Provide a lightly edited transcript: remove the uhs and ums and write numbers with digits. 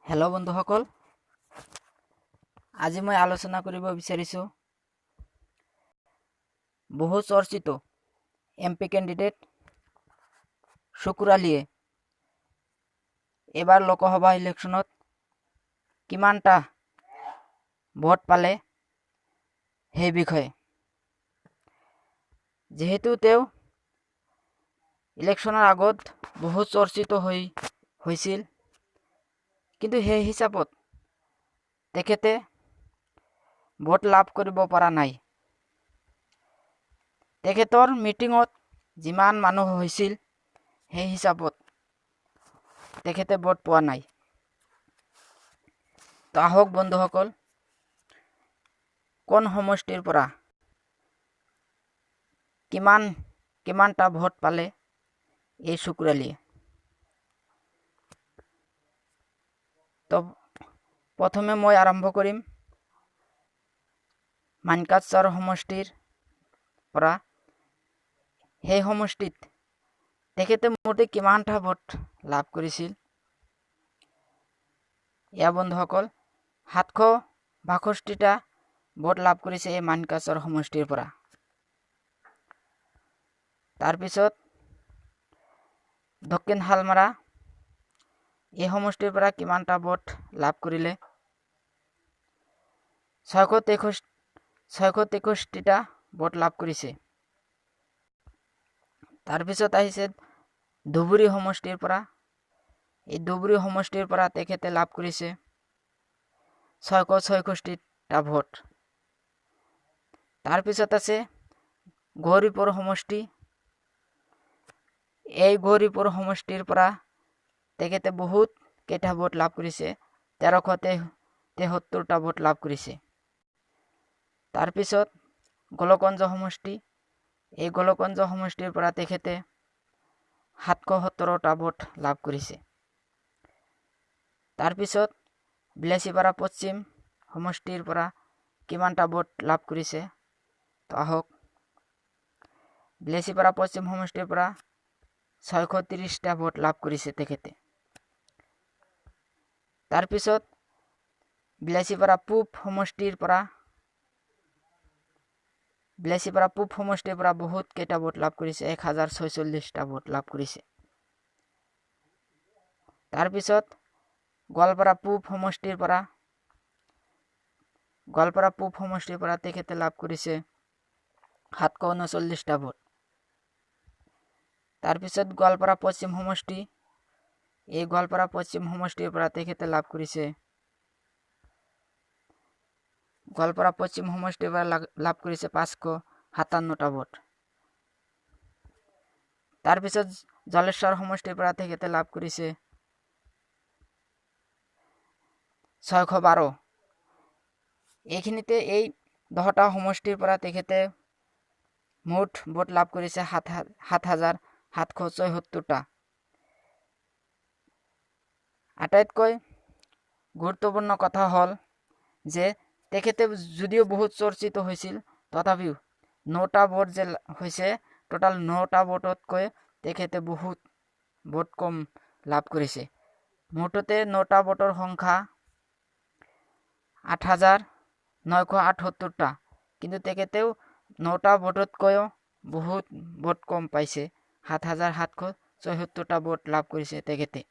Hello' বন্ধুসকল, আজি মই আলোচনা কৰিব বিচাৰিছোঁ বহু চৰ্চিত এম পি কেণ্ডিডেট শুকুৰ আলীয়ে এইবাৰ লোকসভা ইলেকশ্যনত কিমানটা ভোট পালে সেই বিষয়ে। যিহেতু তেওঁ ইলেকশ্যনৰ আগত বহুত চৰ্চিত হৈছিল, কিন্তু সেই হিচাপত তেখেতে ভোট লাভ কৰিব পৰা নাই। তেখেতৰ মিটিঙত যিমান মানুহ হৈছিল সেই হিচাপত তেখেতে ভোট পোৱা নাই। তো আহক বন্ধুসকল, কোন সমষ্টিৰ পৰা কিমানটা ভোট পালে এই শুকুৰ আলীয়ে। তো প্ৰথমে মই আৰম্ভ কৰিম মানকাচৰ সমষ্টিৰ পৰা। সেই সমষ্টিত তেখেতে মুঠতে কিমানটা ভোট লাভ কৰিছিল? এয়া বন্ধুসকল, 762টা ভোট লাভ কৰিছে এই মানকাচৰ সমষ্টিৰ পৰা। তাৰপিছত দক্ষিণ শালমাৰা এই সমষ্টিৰ পৰা কিমানটা ভোট লাভ কৰিলে? 663টা ভোট লাভ কৰিছে। তাৰপিছত আহিছে ধুবুৰী সমষ্টিৰ পৰা। এই ধুবুৰী সমষ্টিৰ পৰা তেখেতে লাভ কৰিছে 666টা ভোট। তাৰপিছত আছে গৌৰীপুৰ সমষ্টি। এই গৌৰীপুৰ সমষ্টিৰ পৰা তেখেতে বহুত কেইটা ভোট লাভ কৰিছে, 1373টা ভোট লাভ কৰিছে। তাৰপিছত গোলকগঞ্জ সমষ্টি। এই গোলকগঞ্জ সমষ্টিৰ পৰা তেখেতে 717টা ভোট লাভ কৰিছে। তাৰপিছত বিলাসীপাৰা পশ্চিম সমষ্টিৰ পৰা কিমানটা ভোট লাভ কৰিছে? তো আহক, বিলাসীপাৰা পশ্চিম সমষ্টিৰ পৰা 630টা ভোট লাভ কৰিছে তেখেতে। তাৰপিছত বিলাসীপাৰা পূব সমষ্টিৰ পৰা, বিলাসীপাৰা পূব সমষ্টিৰ পৰা বহুত কেইটা ভোট লাভ কৰিছে, 1046টা ভোট লাভ কৰিছে। তাৰপিছত গোৱালপাৰা পূব সমষ্টিৰ পৰা, গোৱালপাৰা পূব সমষ্টিৰ পৰা তেখেতে লাভ কৰিছে 739টা ভোট। তাৰপিছত গোৱালপাৰা পশ্চিম সমষ্টি। এই গোৱালপাৰা পশ্চিম সমষ্টিৰ পৰা তেখেতে লাভ কৰিছে, গোৱালপাৰা পশ্চিম সমষ্টিৰ পৰা লাভ কৰিছে 557টা ভোট। তাৰপিছত জলেশ্বৰ সমষ্টিৰ পৰা তেখেতে লাভ কৰিছে 612। এইখিনিতে এই 10টা সমষ্টিৰ পৰা তেখেতে মুঠ ভোট লাভ কৰিছে 7776টা। আটাইতকৈ গুৰুত্বপূৰ্ণ কথা হ'ল যে তেখেতে যদিও বহুত চৰ্চিত হৈছিল, তথাপিও 9টা ভোট যে হৈছে, টোটাল 9টা ভোটতকৈ তেখেতে বহুত ভোট কম লাভ কৰিছে। মুঠতে 9টা ভোটৰ সংখ্যা 8978টা, কিন্তু তেখেতেও 9টা ভোটতকৈও বহুত ভোট কম পাইছে, 7776টা ভোট লাভ কৰিছে তেখেতে।